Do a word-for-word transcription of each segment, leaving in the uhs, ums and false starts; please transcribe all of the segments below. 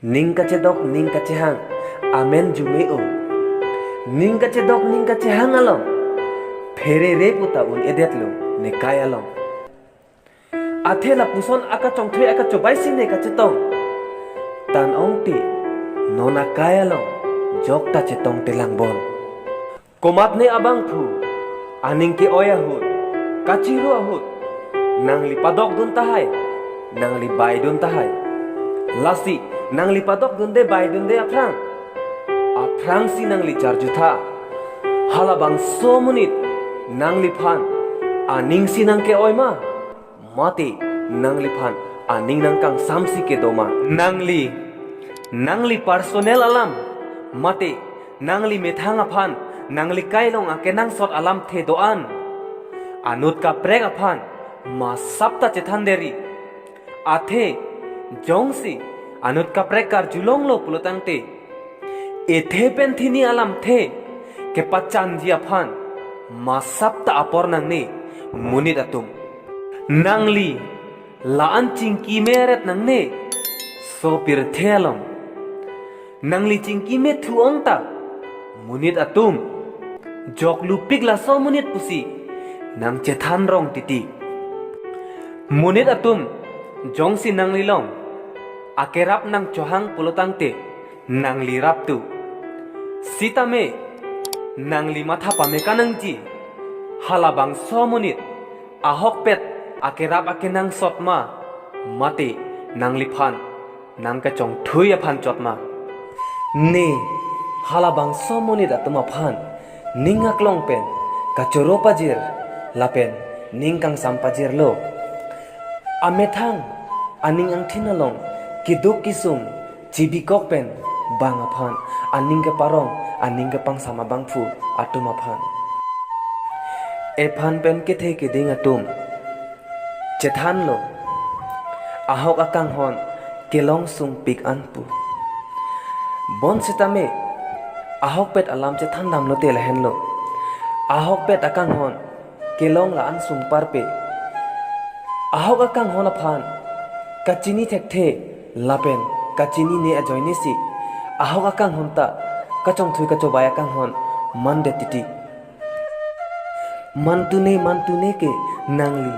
Ning kachedok, ning kachehang, amen jume-o. Ning kachedok, ning kachehang along pherere puta un-edetlo ne kai along. Athe lapuson akachongthui akachobai si ne kachetong. Tan ongte, non akai along jokta chetongte langbon. Komatne abangphu aning ke-oi ahut, kachiru ahut, nangli padokdun tahai, nangli baidun tahai. Lasi nangli padokdunde baidunde aphrang, aphrangsi nangli charjutha. Halabangso amonit nangliphan aning si nangke-oi ma? Mate nangliphan aning nangkangsamsi kedo ma? Nangli, nangli personal alam, mate nangli methang aphan nangli kai along akenangsot alamthe do-an, anut kaprek aphan masapta chethan deri. Athe jongsi anut kaprek karjulonglo pulotangte, ethe pen thini alamthe kepachanji aphan masapta apor nangne monit atum. Nangli la-an chingki meret nangne so pirthe along. Nangli chingki me thu ongta monit atum joklupik laso amonit pusi nangchethan rong titi. Monit atum, jongsi nanglilong akerap nangchohang pulotangte, nangli raptu. Sitame nangli matha pame kanangji, halabangso amonit ahokpet akerap akenangsot ma, mate nangliphan nangkachongthui aphan chot ma? Ne halabangso amonit atum aphan ning aklong pen kachoro pajir lapen ning kangsam pajirlo. Amethang aning angthin along keduk kesung chibikok pen bang aphan aning keparong, aning kepangsam abangphu atum aphan. Ephan pen kethe keding atum chethanlo, ahok akanghon kelong sungpik an pu. Bonsitame ahokpet alam chethan damlote lahenlo. Ahokpet akanghon kelong la-an sungparpe. Ahok akanghon aphan kachini thekthe lapen kachinine ajoinesi ahok akanghon ta kachongthui kachobai akanghon mandet titi. Mantune mantune ke nangli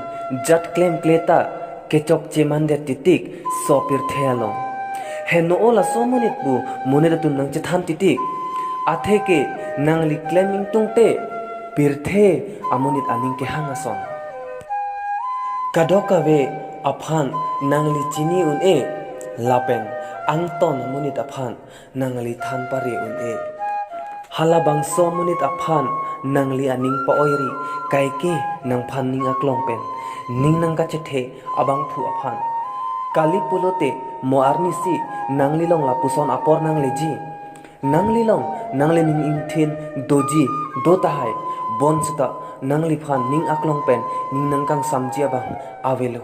jat klemkle ta kechokche mandet titik so pirthe along. Heno-o laso amonit pu monit atum nangchethan titik. Atheke nangli klem ingtungte pirthe amonit aning kehang ason. Kadokave aphan nangli chini un-e lapen angton amonit aphan nangli than pare un-e. Halabangso amonit aphan nangli aning pa-oiri, kaike nangphan ning aklong pen ning nangkachethe abangphu aphan. Kali pulote mo arnisi nanglilong lapuson apor nangleji. Nanglilong nanglining ingthin doji do tahai, bonsita nangliphan ning aklong pen ning nangkangsamji abang avelo.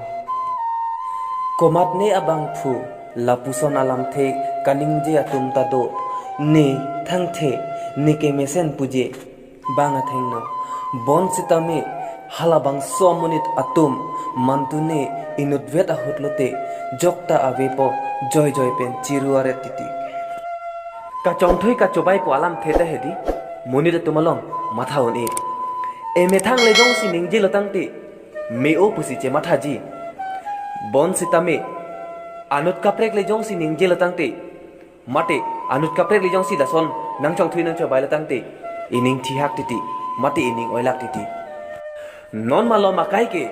Komatne abangphu lapuson alamthe kaningje atum ta do, ne thangthe, ne kemesen puje bang athengno. Bonsitame halabangso amonit atum mantune inutvet ahut lote jokta avepo joijoi pen chiru aret titi. Kachongthui kachobai pu alamthe ta hedi monit atum along matha un-e. Emethang le jongsi ningjelo tangte me-o pusi chemathaji. Bonsitame anut kaprek le jongsi ningjelo tangte, mate anut kaprek le jongsi lason nangchongthui nangchobailo tangte, ining thihak titi, mate ining oilak titi. Non malom akai ke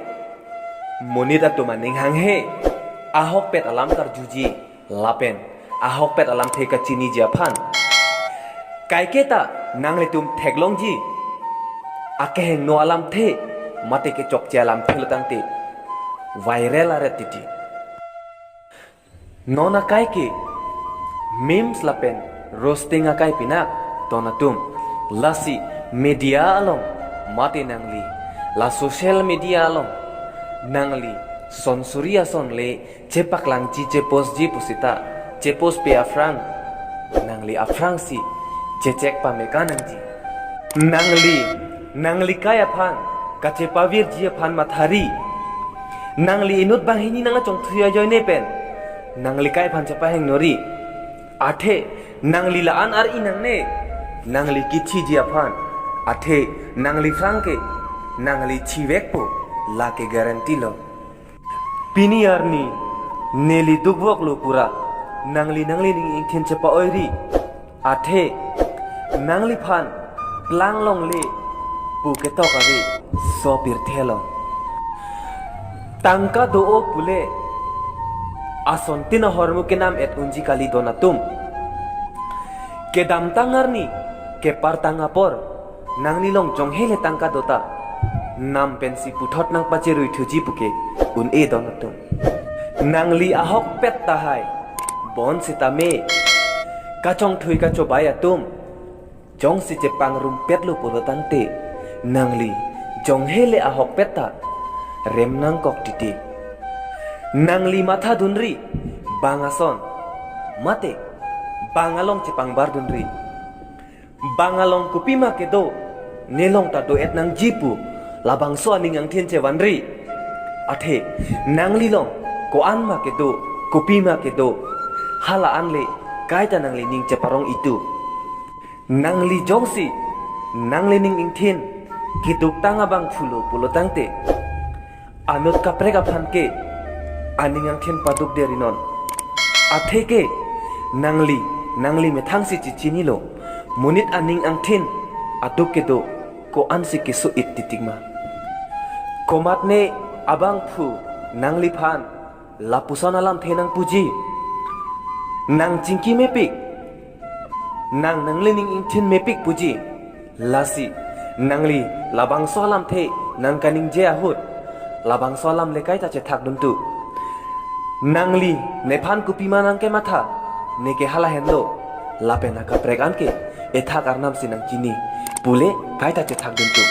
monit atum aning hanghe, ahokpet alam karjuji lapen ahokpet alamthe kachiniji aphan. Kaiketa nanglitum theklongji, akehingno alamthe mate kechokche alamthe lo tangte viral aret titi. Non akai ke memes lapen roasting akai pinak ton atum, lasi media along mate nangli la social media along nangli sonsuri ason le chepaklangji, chepostji pusita, chepostpe aphrang nangli aphrangsi chechek pame kanangji. Nangli, nangli kai aphan kachepavirji aphan mathari. Nangli inut banghini nangchongthui ajoine pen nangli kai aphan chepahing nori. Athe nangli la-an ar-i nangne, nangli kithiji aphan. Athe nangliphrang ke nangli thivekpo, lake guarantee lo. Pini arni neli dukvoklo pura, nangli nanglining ingthin chepa-oiri. Athe nangliphan plang longle pu ketok ave, so pirthe lo. Tangka do-o pule asontin ahormu kenam-et unji kali don atum. Kedamtang arni kepartang apor nanglilong jonghe le tangka dota, nam pensi puthot nangpacherui thuji puke un-e don atum. Nangli ahokpet tahai, bonsitame kachongthui kachobai atum jongsi chepangrumpetlo pulotangte, nangli jonghe le ahokpet ta rem nangkok titi. Nangli mathadunri bang ason, mate bang along chepangbar dunri. Bang along kopima kedo, nelong ta do-et nangji pu labangso aning angthin chevanri. Athe nanglilong ko-an ma kedo, kopima kedo, hala anle kaita nanglining cheparong itu. Nangli jongsi nanglining ingthin keduktang abangphulo pulotangte, anut kaprek aphan ke aning angthin padukderinon. Atheke nangli, nangli methangsi chechinilo, monit aning angthin aduk kedo ko-ansi keso-it titik ma. Komatne abangphu nangliphan lapuson alamthe nangpuji, nangchingki mepik, nang nanglining ingthin mepik puji. Lasi nangli labangso alamthe nangkaningje ahut, labangso alam le kaita chethakduntu. Nangli nephan kopima nangkematha, neke hala henlo, lapen akaprek anke ethak arnamsi nangchini pule kaita chethakduntu.